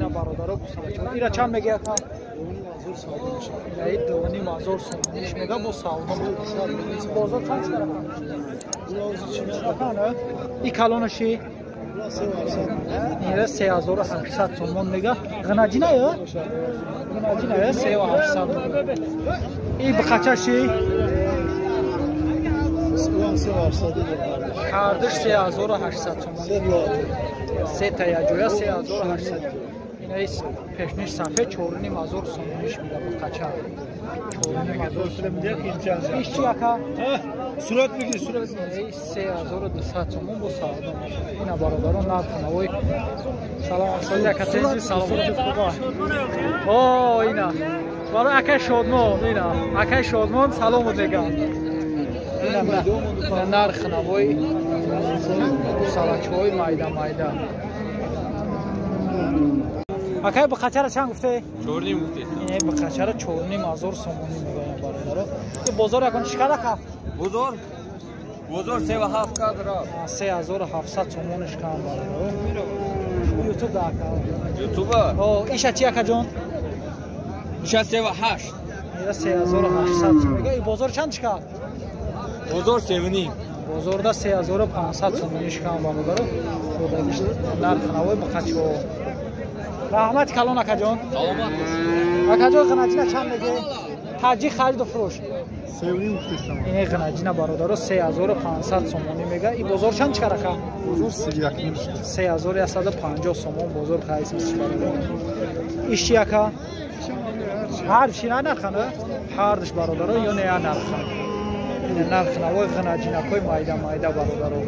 Ина бародаро гусалачо. Ира чанд меги ака? Ина 2,5 ҳазор сомониш мега бо савдо. Бозор чанд чӣ тарафа? И калонаши? Ира 3800 сомон мега. Ғинаҷина ё? Ғинаҷина ё 3800. И бақачаши? Ҳардуш 3800 сомон. Се та яҷоя 3800. Ина пешниш сафед 4,5 ҳазор сомониш мега бақача. 4,5 ҳазор. Иш чи ака? Сурат бигир, сурат. 3200 сомон бо савдо. Ина бародарон нархи навои. Салом, соли ака тенҷи, салом. О, ина. Барои акай Шодмон, ина. Акай Шодмон салом мегӯяд. Ина нархи навои гусалачҳои майда майда. Акай бақачара чанд гуфте? 4,5 гуфте. Ин бақачара 4,5 ҳазор сомонӣ мегӯянд бародаро. Бозор ягон чӣ кар ака? Бозор? Бозор 3,7 кадра. 3700 сомониш кам бародаро. Ютуб да ака. Ютуба? О, иша чи ака ҷон? Иша 3,8. Ира 3800 сом мега. И бозор чанд чӣ кард? Бозор 3,5. Бозорда 3500 сомониш кам бародаро. Додагиш нархи навои бақачо. Раҳмати калон акаҷон. Саломат бош. Акаҷон ғинаҷина чанд меге? Таҷик хариду фурӯш. 3,5 гуфтестам. Ин ғинаҷина бародаро 3500 сомонӣ мега. И бозор чанд чӣ кар ака? Бозор 31,5. 3150 сомон бозор қайс аст бародаро. Иш чи ака? Ҳар чи на нархан, ҳардуш бародаро ё не нархан. Ин нархи навои ғинаҷинакҳои майда майда бародаро.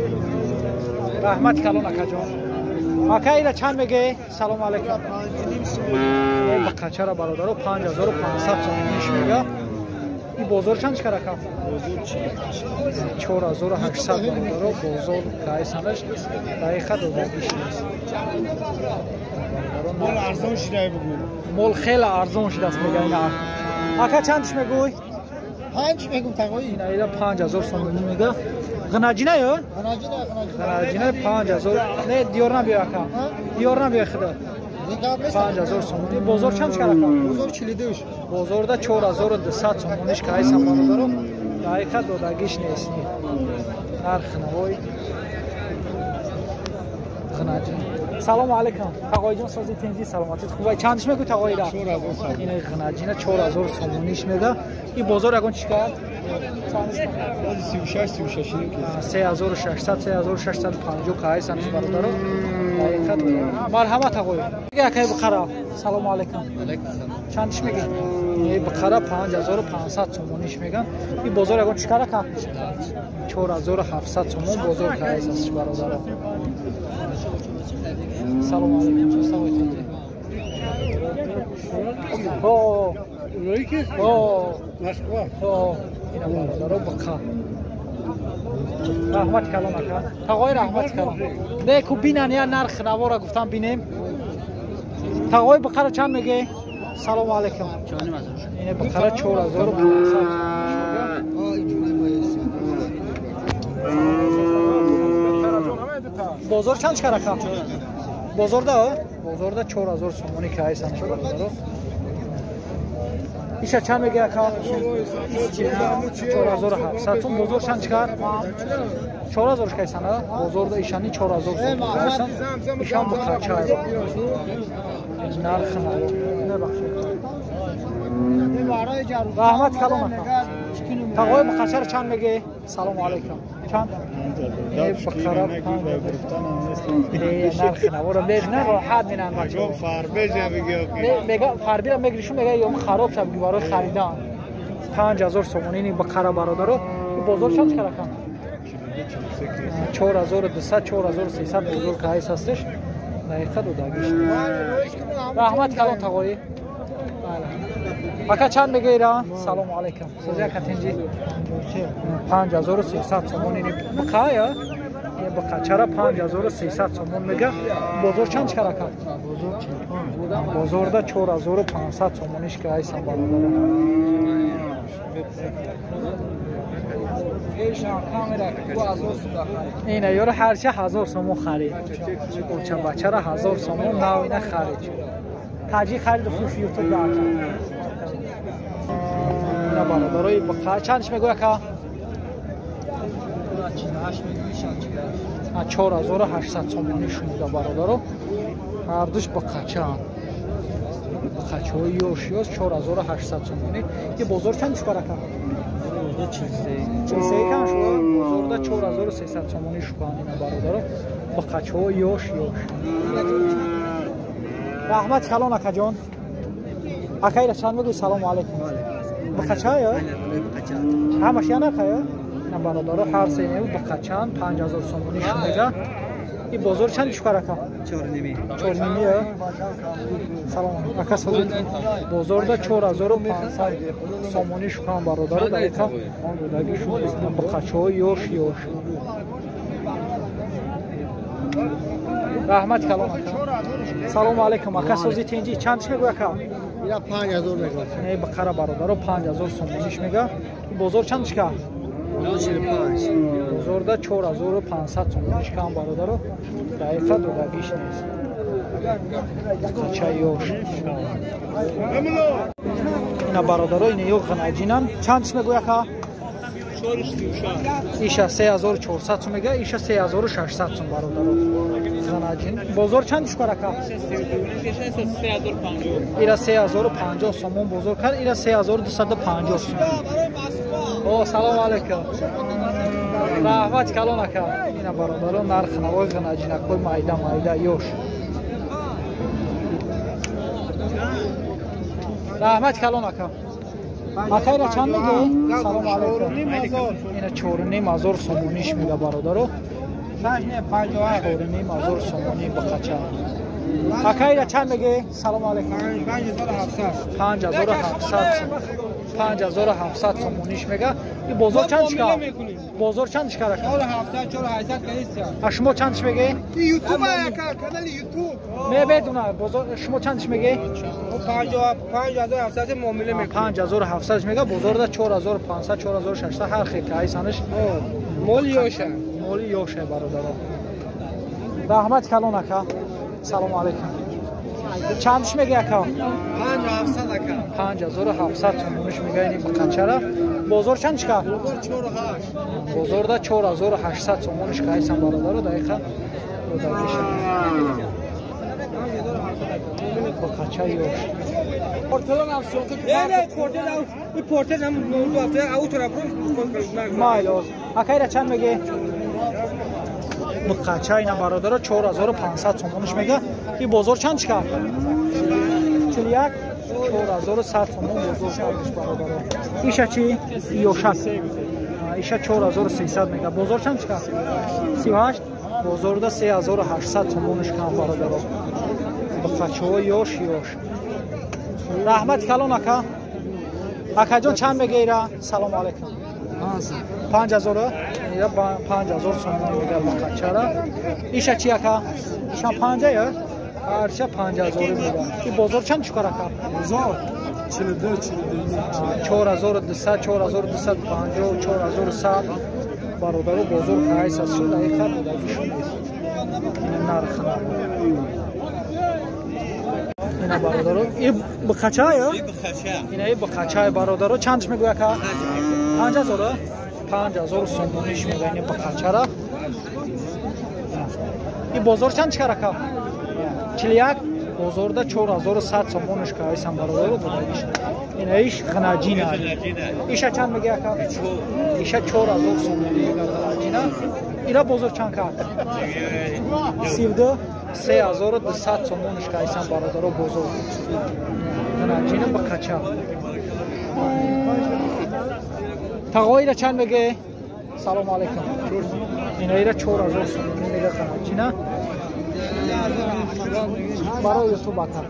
Раҳмати калон акаҷон. Ака ира чанд меге? Салому алайкум. Бақачара бародаро 5500 сомониш мега. И бозор чанд чӣ кар ака? 4800 бародаро бозор кайсанаш дақиқа додагиш нест. Мол арзон шидай бугу. Мол хеле арзон шудааст мега ина. Ака чандиш мегӯй? Панҷ мегум тағои. Ина ира 5000 сомонӣ мега. Ғинаҷина ё? Ғинаҷина, ғинаҷина. Ғинаҷина 5000. Не, диёр набиё ака. Диёр набиё худо. 5000 сомонӣ. Бозор чанд чӣ кар ака? Бозор 42. Бозорда 4200 сомониш кайсан бародаро. Дақиқа додагиш нест. Нархи навои ғинаҷина. Салому алайкум. Тағоиҷон сози тенҷи саломатит хубай. Чандиш мегӯй тағоира? Ин ғинаҷина 4000 сомониш мега. И бозор ягон чӣ кард? 36 36 3600 3650 кайсаниш бародаро. Дақиқа марҳамат тағои. Акай бухара. Салому алайкум. Чандиш мегӣ? Бухара 5500 сомониш меган. И бозор ягон чӣ кар ака? 4700 сомон бозор кайс аст бародаро. Салому алайкум. Салом алайкум. О, о, Москва. О, ина бародаро бақа. Раҳмати калон ака. Тағои раҳмати калон. Не ку бинан я нарх навора гуфтам бинем. Тағои бақара чанд меге? Салому алайкум. Ина бақара 4500 сомон. Бозор чанд чӣ кар ака? Бозорда? Бозорда 4000 сомонӣ кайсан бародаро. Иша чанд меге ака? 4700 сом. Бозор чанд чӣ кар? 4000 кайсан, а? Бозорда ишани 4000 сом кайсан. Ишан бухача. Нарх набахшед. Раҳмат калон ака. Тағои бухачара чанд меге? Салому алайкум. Чанд? Бухара нархи навора на роҳат минан бачаҳо. Мега фарбира мегиришу мега ё хароб шаб барои харидан. 5000 сомонӣ ин бақара бародаро. Бозор чанд чӣ ака? 4200 4300 бозор кайс ҳастеш. Дақиқа додагиш. Раҳмат калон тағоӣ. Ака чанд мега ира? Салому алайкум. Сози ака тинҷи? 5300 сомон ин бақа я? Бақа чара 5300 сомон мега. Бозор чанд чӣ кар ака? Бозорда 4500 сомониш кайсан бародаро. Ина ёро ҳарча 1000 сомон харид. Оча бачара 1000 сомон нав ина харид. Таҷик хариду фурӯш ютуб да ака. Ина бародарои чандш мегӯй ака? 4800 сомонӣ шумида бародаро. Ҳардуш бақачаанд. Бақачаҳои ёш ёш 4800 сомонӣ. И бозор чанд шукар ака? 43 кам шуд. Бозорда 4300 сомонӣ шуканд ина бародаро. Бақачаҳои ёш ёш. Раҳмат калон акаҷон. Акайра чанд мегӯй? Салому алайкум. Бақачаё? Ҳамаш я нархая? Ина бародаро ҳар се бақачаанд 5000 сомонӣ шумега. И бозор чанд шукар ака? 4.5. 4.5. Салом ака созид. Бозорда 4500 сомонӣ шукан бародаро даиқа. Даги шуд бақачаҳои ёш ёш. Раҳмат калон ака. Салому алайкум ака сози тинҷи чанд мегӯй ака? Ира 5000 мегӯяд. Не бақара бародаро 5000 сомониш мега. Бозор чанд шука? 45. Бозорда 4500 сомониш кам бародаро. Даиқа додагиш нест. Қача ёш. Ина бародаро ина ё ғанаҷинан. Чанд мегӯй ака? Иша 3400 сум мега, иша 3600 сум бародаро. Ғанаҷин. Бозор чанд шукар ака? Ира 3050 сомон бозор кард, ира 3250 сум. О, салом алейкум. Раҳмат калон ака. Ина бародаро нарх навои ғанаҷинакҳои майда майда ёш. Раҳмат калон ака. Акайра чанд мегӯй? Салом алейкум. Ина 4500 сомониш мега бародаро. 4500 сомонӣ бақача. Акайра чанд мегӯй? Салом алейкум. 5700. 5700 сомониш мега. И бозор чанд шикар? Бозор чанд шикар ака? 4700 4800 калиса. А шумо чанд мегӯй? Ютуб ака, канали Ютуб. Ме медонам, бозор шумо чанд мегӯй? 5700 муомила мекунем. 5700 мега, бозорда 4500 4600 ҳар хел кайсанаш. Моли ёша. Моли ёша бародаро. Раҳмат калон ака. Салому алейкум. Чандш мегӯй ака? 5700 ака. 5700 сомониш мега ин бақачара. Бозор чанд шикар? Бозор 48. Бозорда 4800 сомониш кайсан бародаро, даиқа додагиша. Бақача ёш. Майлоз. Акайра чанд мегӯй? Бақача ина бародаро 4500 сомониш мега. И бозор чанд шикар? 41 4100 сомон бозор шудаш бародаро. Иша чи? Ёшак. Иша 4300 мега. Бозор чанд шикар? 38. Бозорда 3800 сомониш кам бародаро. Бақачаҳо ёш ёш. Раҳмат калон ака. Акаҷон чанд мегӯй ира? Салому алейкум. 5000. Ира 5000 сомон мега бақачара. Иша чи ака? Иша 5 ё? Ҳарча 5000 мега. И бозор чанд шукар ака? Бозор 42 42 4200 4250 4100 бародаро бозор кайс аст шуд, ай хар додагишон нест. Ина нарх. Ина бародаро, и бақача ё? Ина и бақача бародаро чандш мегӯй ака? 5000. 5000 сомониш мега ин бақачара. И бозор чанд шикар ака? 41. Бозорда 4100 сомониш кайсан бародаро додагиш. Ина иш ғанаҷина. Иша чанд мегӯй ака? Иша 4000 сомонӣ мега ғанаҷина. Ира бозор чанд кард? 32 3200 сомониш кайсан бародаро бозор. Ғанаҷина бақача. Тағоира чанд мегӯй? Салому алейкум. Ина ира 4000 сомонӣ мега ғанаҷина. Барои ютуб ака.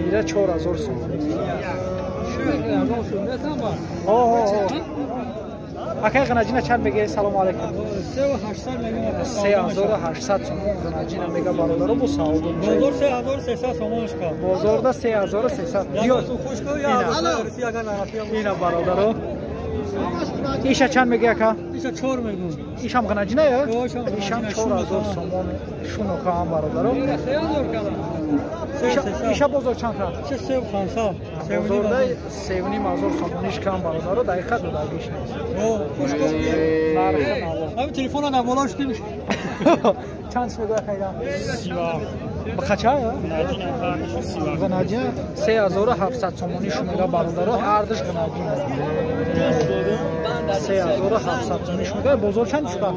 Ира 4000 сомонӣ. Акай ғанаҷина чанд мегӯй? Салому алейкум. 3800 сомон ғанаҷина мега бародаро бо савдо. Бозор 3300 сомон шуд. Бозорда 3300. Ина бародаро. Иша чанд меги ака? Иша 4 мегум. Ишам ғнаҷина я? Ишам 4000 сомон шуно кам бародаро. Иша бозор чанд кам? Иша 3500. Бозорда 3500 сомониш кам бародаро, дақиқа додагиш нест. О, хуш кун. Нархи наво. Ҳамин телефонро дар боло шудим. Чанд мегӯя хайдам? Бақача? Ғнаҷина 3700 сомонӣ шумега бародаро, ҳардуш ғнаҷина. 3700 сомонӣ шумега. Бозор чанд шуда?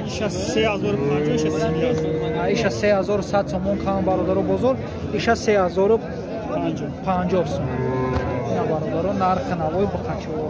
Иша 3050, иша 31. Иша 3100 сомон кам бародаро бозор, иша 3050 сомон. Ина бародаро нархи навои бақачаҳо.